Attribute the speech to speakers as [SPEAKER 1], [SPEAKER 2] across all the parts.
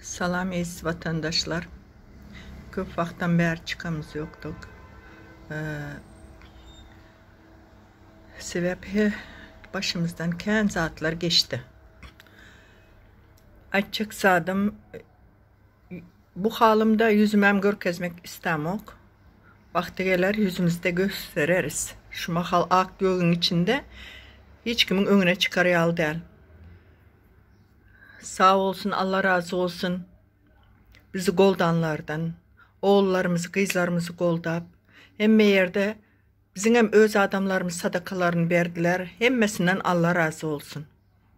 [SPEAKER 1] Salam eziz watandaşlar. Köp wagtdan bäri çykamyz ýokduk. Sebäp he başymyzdan kän zatlar geçdi. Aýtjak zadym bu halymda ýüzümem görkezmek istemok. Wagty geler ýüzümizde göstereris. Şu mahal ak gögüň içinde hiç kimiň öňüne çykar ýaly däl. Sag bolsun Alla razy bolsun bizi goldanlardan ogullarymyzy gyzlarymyzy goldap hemme ýerde biziňem öz adamlarymyz sadakalaryny berdiler hemmesinden Alla razy bolsun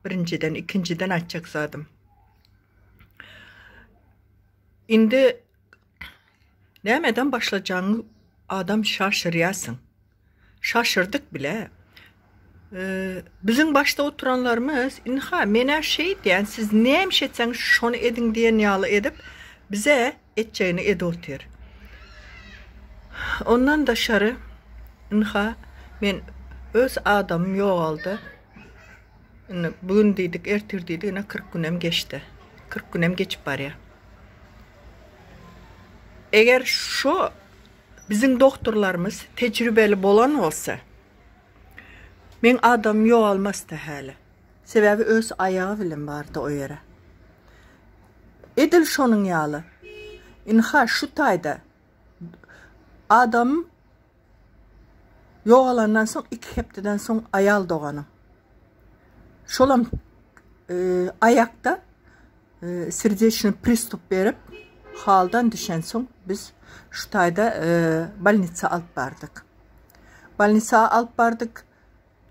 [SPEAKER 1] birinjiden ikinjiden aýtjak zadym indi nämeden başlajagyňy adam şaşyrýasyň. Şaşyrdyk bile. Biziň başda oturanlarymyz, ynha, men-ä şeýdýän, siz näme iş etseňiz, şony ediň diýen ýaly edip, bize etjegini edip otyr. Ondan daşary, ynha, men öz adamym ýogaldy. Indi bu gün diýdik, ertir diýdik, ine 40 günem geçdi. 40 günem geçip barýar. Eger şu Biziň dogtorlarymyz tejribeli bolan bolsa, meň adamym ýogalmasdy häli. Sebäbi öz aýagy bilen bardy o ýere. Edil şonuň ýaly, ynha şu taýda adamym ýogalandan soň iki hepdeden soň aýal doganym. Şolam aýakda Serdeçnyý pristup berip, haldan düşensoň biz şu taýda bolnitsa alyp bardyk. Bolnitsa alyp bardyk.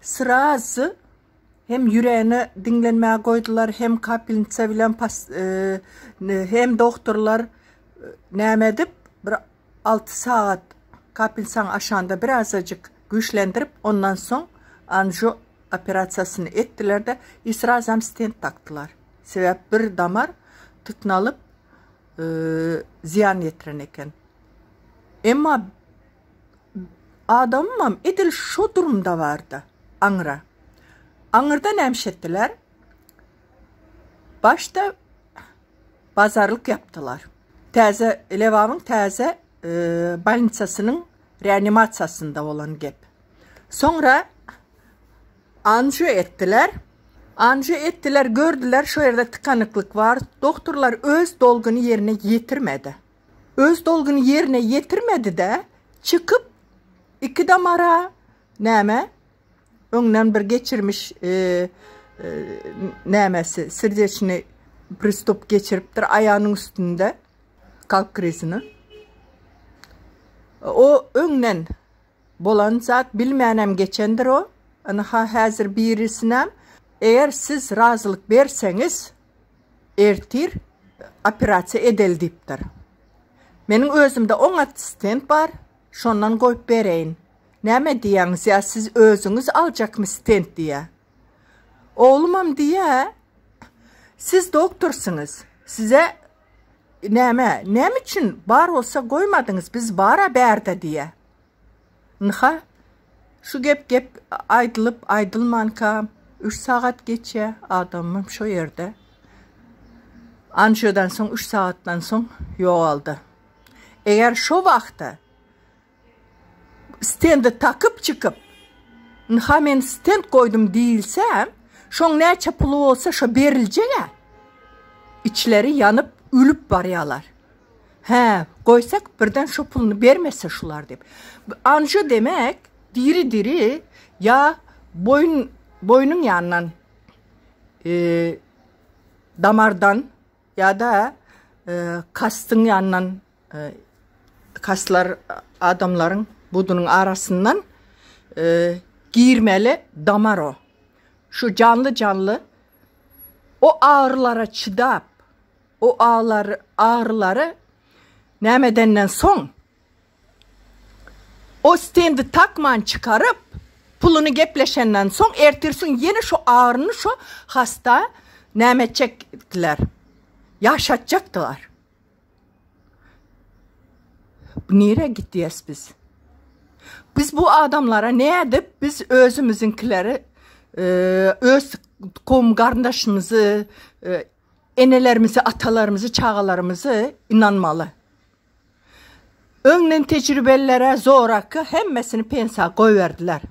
[SPEAKER 1] Srazy hem ýüregini diňlenmäge goýdular, hem kapelnitsa bilen hem dogtorlar näme edip bir 6 sagat kapelnitsaň aşagynda birazajyk güýçlendirip, ondan soň anjo operasiýasyny etdiler-de, i srazam stent dakdylar. Sebäp bir damar tyknalyp zyýan ýetiren eken. Emma adamymam edil şo durumda bardy, aňra. Aňyrda näme etdiler? Başda bazarlyk ýapdylar. Täze Lebabyň täze bolnisasynyň reanimasiýasynda bolan gep. Soňra anjo etdiler. Anjo etdiler, gördüler şo ýerde tykanyklyk bar. Dogtorlar öz dolguny ýerine ýetirmedi. Öz dolguny ýerine ýetirmedi-de, çykyp iki damara näme öňden bir geçirmiş nämesi serdeçni pristup geçiripdir aýagynyň üstünde kalp krizini. O öňden Bolan zat bilmänem geçendir o. Ynha häzir birisinem eger siz razylyk berseňiz ertir operasiýa edeli diýipdir. Meniň özümde oňat stent bar, şondan goýup bereýin. Näme diýýäňiz ýa siz özüňiz aljakmy stent diýýä. Oglumam diýýä siz doktorsyňyz, size Näme, näme üçin bar bolsa goýmadyňyz, biz bar-a bärde diýýä. Ynha, şu gep gep aýdylyp aýdylmanka üç sagat geçýä, adamym şo ýerde. Anjodan soň üç sagatdan soň ýogaldy. Eger şo wagta Stendi takyp çykyp, Ynha men stend goýdum diýilse, şoň näçe puly bolsa şo beriljeg-ä. Içleri ýanyp, ölüp barýalar. Hä, goýsak birden şo puluny bermese şular diýip. Anjo demek, diri-diri ýa boýun, boýnuň ýanyndan, damardan ýa-da kastyň ýanyndan Kaslar adamlaryň budunyň arasyndan girmeli damar o. Şu janly-janly o agyrylara çydap, o agyrylary näme edenden soň, o stendi takman çykaryp, puluny gepleşenden soň, ertirsin ýene şu agyryny şu hasta näme etjekdiler, ýaşatjakdylar. Nirä gitýäs biz? Biz bu adamlara nädip biz özümiziňkileri öz kowum garyndaşymyzy e, enelerimizi, atalarymyzy, çagalarymyzy ynanmaly. Öňden tejribelilere zoraki hemmesini pensiýa goýberdiler.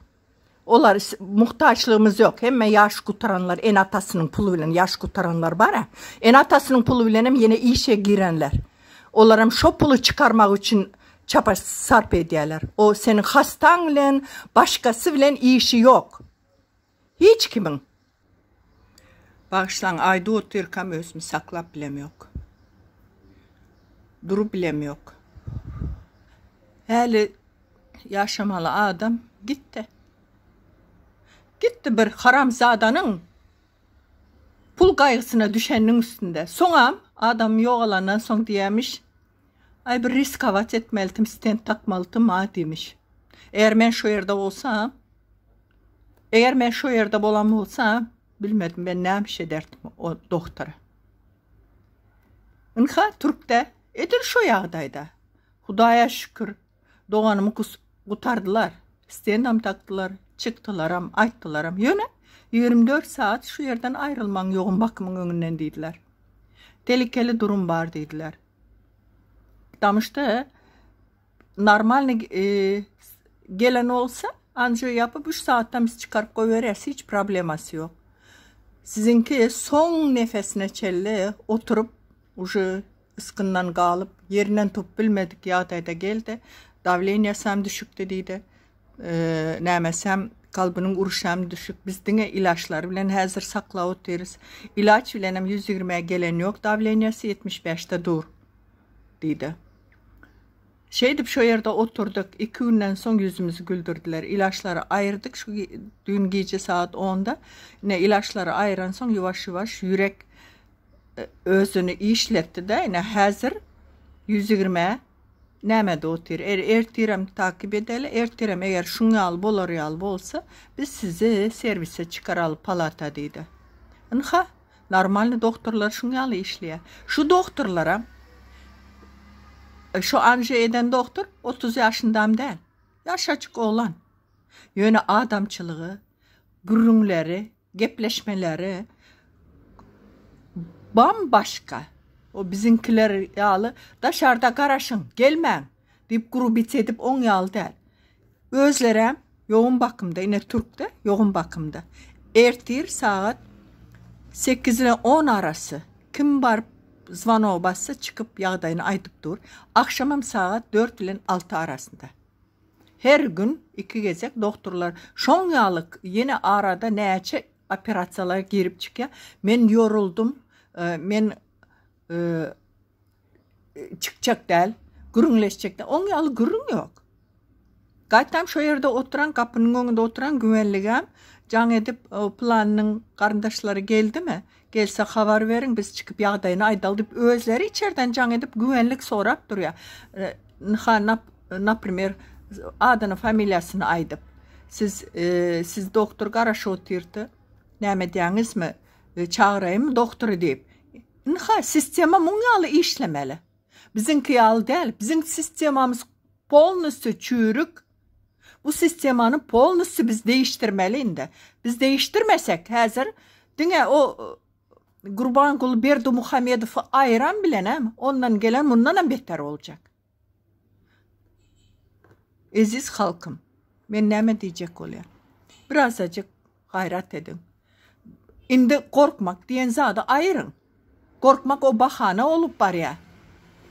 [SPEAKER 1] Olar muhtaçlygymyz ýok. Hemme ýaş gutaranlar ene-atasynyň puly bilen ýaş gutaranlar bar-a. Ene-atasynyň puly bilenem ýene işe girenler. Olaram şo puly çykarmak üçin çapa sarp edýärler. O seniň hastaň bilen, başgasy bilen işi ýok. Hiç kimiň. Bagyşlaň aýdyp otyrkam özümi saklap bilemok. Durup bilemok. Häli ýaşamaly adam gitdi. Gitdi bir haramzadanyň pul gaýgysyna düşeniniň üstünde. Soňam adam ýogalandan soň diýýämiş, Aý bir riskowat etmelidim, stent takmalydym a diýmiş. Eger men şu ýerde bolsam, eger men şu ýerde bolan bolsam, bilmedim men näme iş ederdim o doktora. Ynha türkde edil şu ýagdaýda. Hudaýa şükür doganymy gutardylar. Stendam takdylar, çykdylaram, aýtdylaram. Ýöne 24 saat şu ýerden aýrylmaň ýogyn bakymyň öňünden diýdiler. Telikeli durum bar diýdiler. Tamyşda normalny e, gelen bolsa anjiyo ýapyp 3 saatdan biz çykaryp goýberýäs, hiç problemasy ýok. Siziňki soň nefesine çenli oturyp uje ysgyndan galyp, ýerinden turup bilmedik ýagdaýda geldi. Dawleniýasam düşükdi diýdi. Nämesem kalbynyň uruşam düşük. Biz diňe ilaçlar bilen häzir saklap otyrys. Ilaç bilenem 120-ä gelen ýok, dawleniýasy 75-de dur diýdi. Şeýdip şo ýerde oturdyk. Iki günden soň ýüzümizi güldürdiler. Ilaçlary aýyrdyk şu düýn gije sagat 10-da. Ine ilaçlary aýyransoň ýuwaş-ýuwaş ýürek özüni işletdi-de, ine häzir 120-ä nämede otyr. Er, ertirem takip edeli. Ertirem eger şuň ýaly bolar ýaly bolsa, biz sizi servise çykaraly palata diýdi. Ynha, normalny doktorlar şuň ýaly işleýär. Şu doktorlara şu anji eden doktor 30 ýaşyndam däl. Ýaşajyk oglan. Ýöne adamçylygy, gürrüňleri Gepleşmeleri bam-başga. O biziňkiler ýaly daşarda garaşyň, gelmäň diýip grubit edip oň ýaly däl. Özlerem ýogyn bakymda, ine türkde ýogyn bakymda. Ertir sagat 8 ile 10 arasy kim baryp zwonogy bassa çykyp ýagdaýyny aýdyp dur. Agşamam sagat 4 bilen 6 arasynda. Her gün iki gezek dogtorlar şoň ýaly ýene arada näçe operasiýalara girip çykýar. Men ýoruldym, men çykjak däl, gürrüňleşjek däl. Oň ýaly gürrüň ýok. Gaýtam şo ýerde oturan, gapynyň öňünde oturan güvenligem jaň edip, pylanynyň garyndaşlary geldimi? Gelse habar beriň, biz çykyp ýagdaýyny aýdaly diýip, özleri içerden jaň edip güvenlik sorap durýar. Ynha, naprimer, adyny, familiýasyny aýdyp. Siz, siz doktor garaşyp otyrdy. Näme edýäňizmi? Çagyraýynmy doktory diýip. Ynha, sistema muň ýaly işlemeli. Biziňki ýaly däl. Biziň sistemamyz polnostýu çüýrük. Bu sistemany polnostýu biz değiştirmeli indi. Biz değiştirmesek häzir diňe o Gurbanguly Berdimuhamedowy aýyran bilenem ondan gelen mundanam beter boljak. Eziz halkym, men näme diýjek bolýan? Birazajyk gaýrat ediň. Indi gorkmak diýen zady aýyryň. Gorkmak o bahana bolup barýar.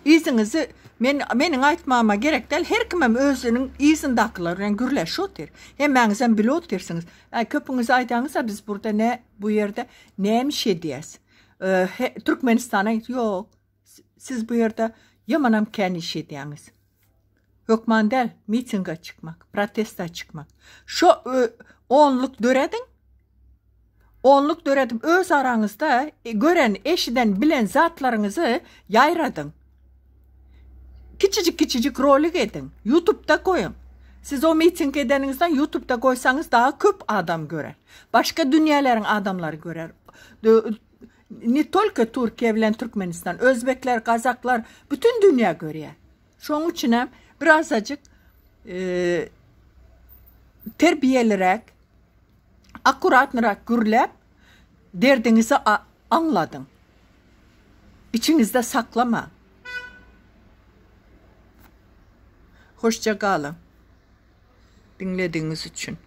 [SPEAKER 1] Yzyňyzy men meniň aýtmagyma gerek däl, her kimem özüniň yzyndakylar bilen gürleşip otyr. Hemmäňizem bilip otyrsyňyz. Äý köpüňiz aýdaňyzda biz burda ne bu ýerde näme iş edýäs? Türkmenistana ýok. Siz bu ýerde ýamanam kän iş edýäňiz. Hökman däl mitinge çykmak, protesta çykmak. Şo onluk dörediň. Onluk döredip öz araňyzda gören, eşiden, bilen zatlaryňyzy ýaýradyň. Kiçijik kiçijik rolik ediň. YouTube'da goýuň. Siz o miting edeniňizden YouTube'da goýsaňyz daha köp adam görer. Başga dünýäleriň adamlary görer. Ne tolko Türkiýe bilen Türkmenistan, özbekler, gazaklar, bütün dünýä görýär. Şoň üçinem birazajyk e, terbiýeliräk, akkuratnyrak gürläp, derdiňizi aňladyň. Içiňizde saklamaň. Hoşça galyň. Diňledigiňiz üçin.